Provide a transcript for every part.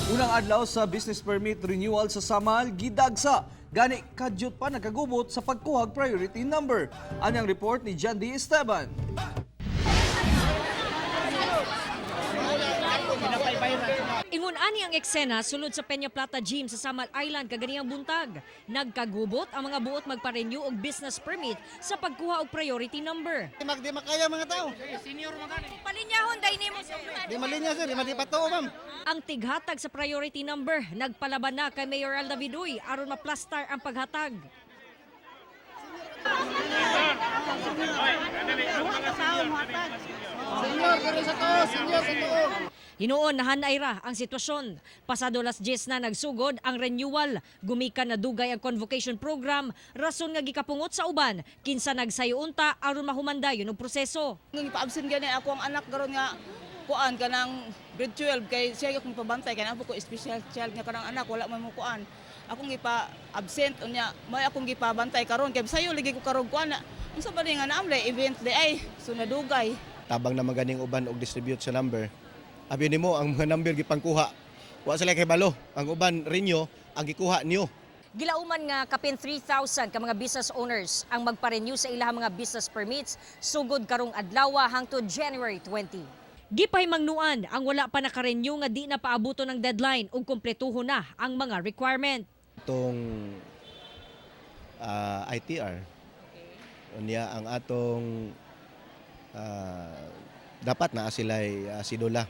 Unang adlaw sa business permit renewal sa Samal, gidagsa. Gani kadyot pa nagkagubot sa pagkuhag priority number. Anyang report ni John D. Esteban. Ingon ani ang eksena sulod sa Peña Plata Gym sa Samal Island kaganiyang buntag. Nagkagubot ang mga buot magpa-renew og business permit sa pagkuha og priority number. Di di makaya mga tao. Palinyahon day nimo. Di malinya, sir, di madipato, ma'am. Ang tighatag sa priority number nagpalaban na kay Mayor Al Davidoy aron maplastar ang paghatag. Senior, pero sa to, senior sa to. Hinuon nahanay ra ang sitwasyon. Pasado las 10 na nagsugod ang renewal. Gumikan na dugay ang convocation program, rason nga gikapungot sa uban kinsa nagsayo unta aron mahumandayon og proseso. Nung ipa-absent gani ako ang anak karon nga kuan kanang grade 12 kay siya akong pabantay kay ako ko special child nga kanang anak wala man mo kuan. Akong ipa-absent unya may akong gipabantay karon kay sayo lagi ko karon kuan na. Unsa ba ni nga naamlay event di ay so nadugay. Tabang na maganing uban og distribute sa number. Abi nimo ang mga number gipangkuha. Wa sila kay balo. Ang uban renew ang gikuha niyo. Gilauman nga kapin 3,000 ka mga business owners ang magpa-renew sa ilang mga business permits sugod karong adlaw hangtod January 20. Gipahimangnuan ang wala pa naka-renew nga di na paabuto ng deadline ug kumpletuho na ang mga requirement. Itong ITR. Unya ang atong dapat naa sila'y sidula.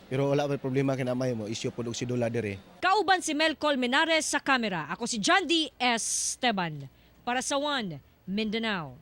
Pero wala may problema kinamay mo issue pud og sidula dire. Kauban si Mel Colmenares sa kamera. Ako si John D. Esteban para sa One Mindanao.